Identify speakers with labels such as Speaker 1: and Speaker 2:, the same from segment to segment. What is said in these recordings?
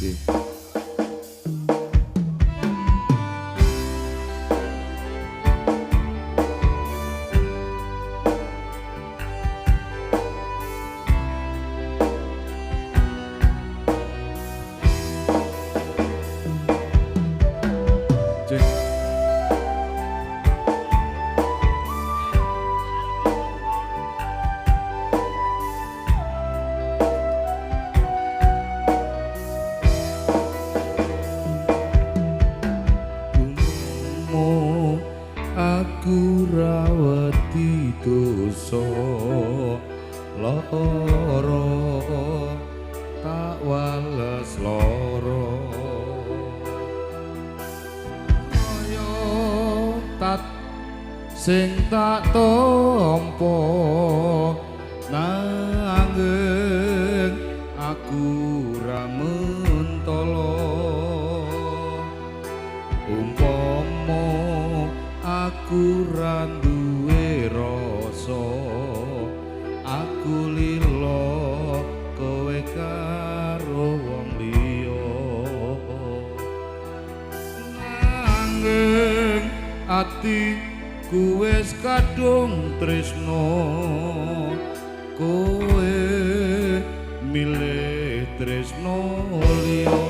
Speaker 1: Nggih. Cek. Umpama aku ra wedi dosa lara, tak wales lara, kaya tat sing tak tampa, nanging aku ra mentala. Umpama aku ra duwe rasa, aku lila kowe karo wong liya, nanging ati ku wis kadung tresno, kowe milih tresno liya.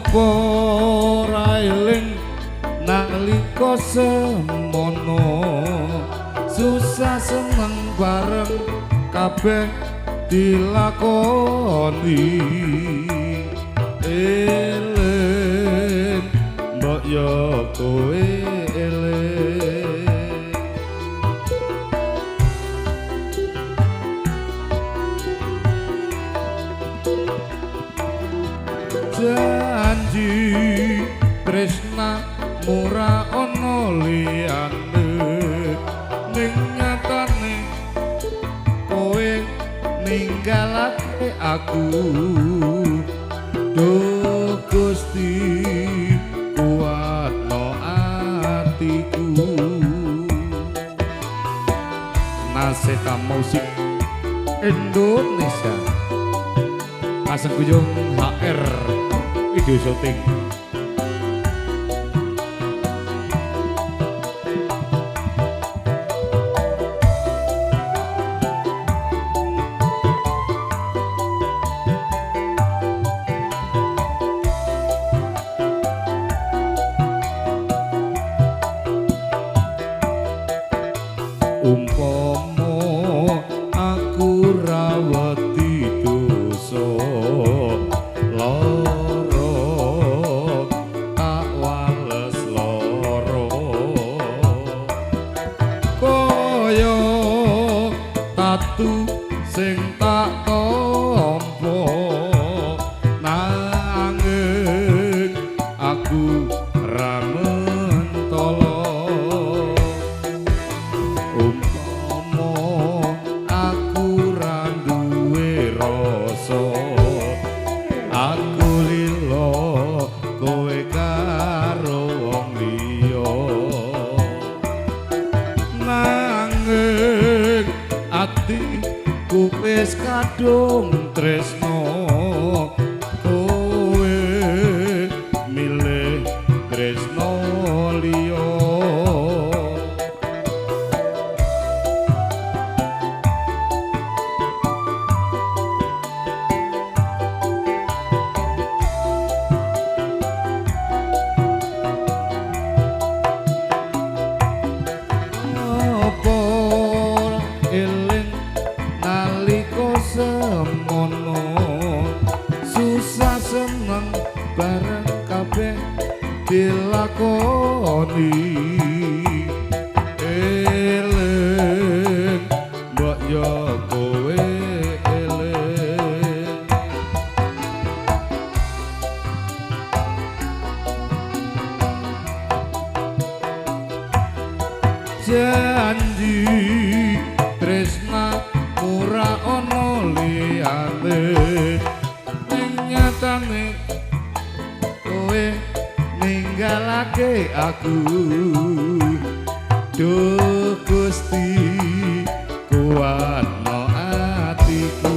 Speaker 1: Apa ora eling nalika semono, susah seneng bareng kabeh dilakoni? Eling mbok yo kowe eling. Janji tresna murah ana liyane, ning nyatane kowe ninggalake aku. Duh Gusti, kuatno atiku. Naseta Musik Indonesia, Pasang Guyung HR Video Shooting. Umpama aku ra wedi dosa lara, tak wales lara, kaya tatu sing tak tampa, nanging aku ra mentala. Umpama aku ra duwe rasa, aku lila kowe karo wong liya, nanging atiku wis kadung tresno, kowe milih tresno liya. Apa eling nalika semono, susah seneng bareng kabeh dilakoni? Eling mbok yo kowe eling. Janji tresna ora ana liyane. Nyatane kowe ninggalake aku. Duh Gusti, kuatno atiku.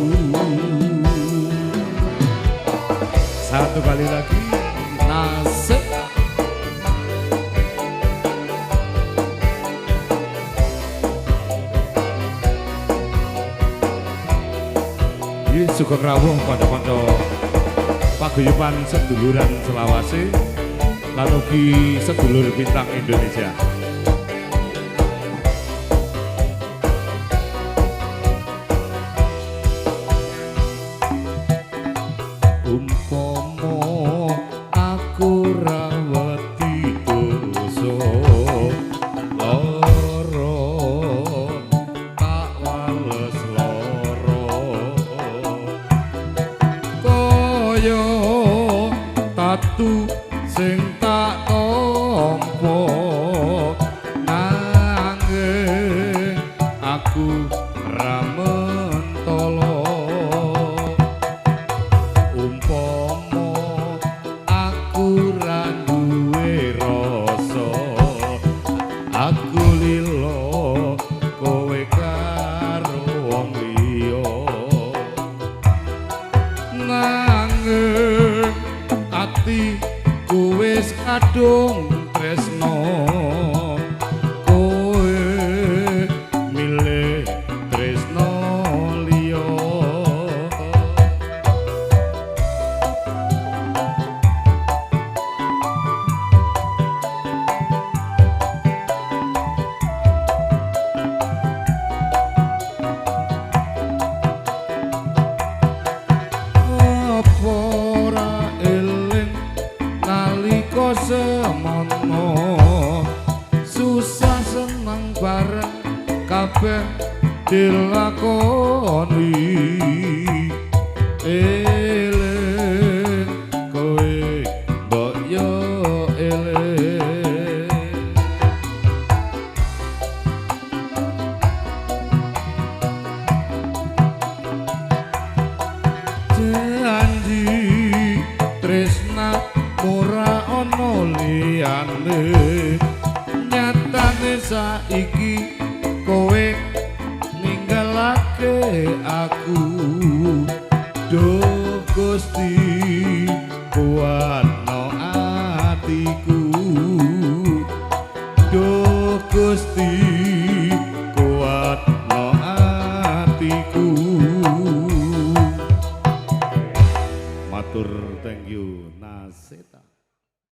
Speaker 1: Satu kali lagi, nasib. Ini sugeng rawuh kanca-kanca paguyuban seduluran selawase lan ugi sedulur bintang Indonesia. Umpama aku ra wedi dosa lara, tak wales lara kaya tatu sing tak tampa, nanging aku ra mentolo. Umpama aku ra duwe rasa, aku lilo kowe karo wong liya, nanging ati wis kadung tresno, kowe milih tresno liya. Apa ora eling nalika semono, susah seneng bareng kabeh dilakoni. Eling kowe mbok yo eling. Janji tresna ora ana liyane, nyatane saiki kowe ninggalake aku. Duh Gusti, kuatno atiku. Duh Gusti, kuatno atiku. Matur, thank you, Naseta.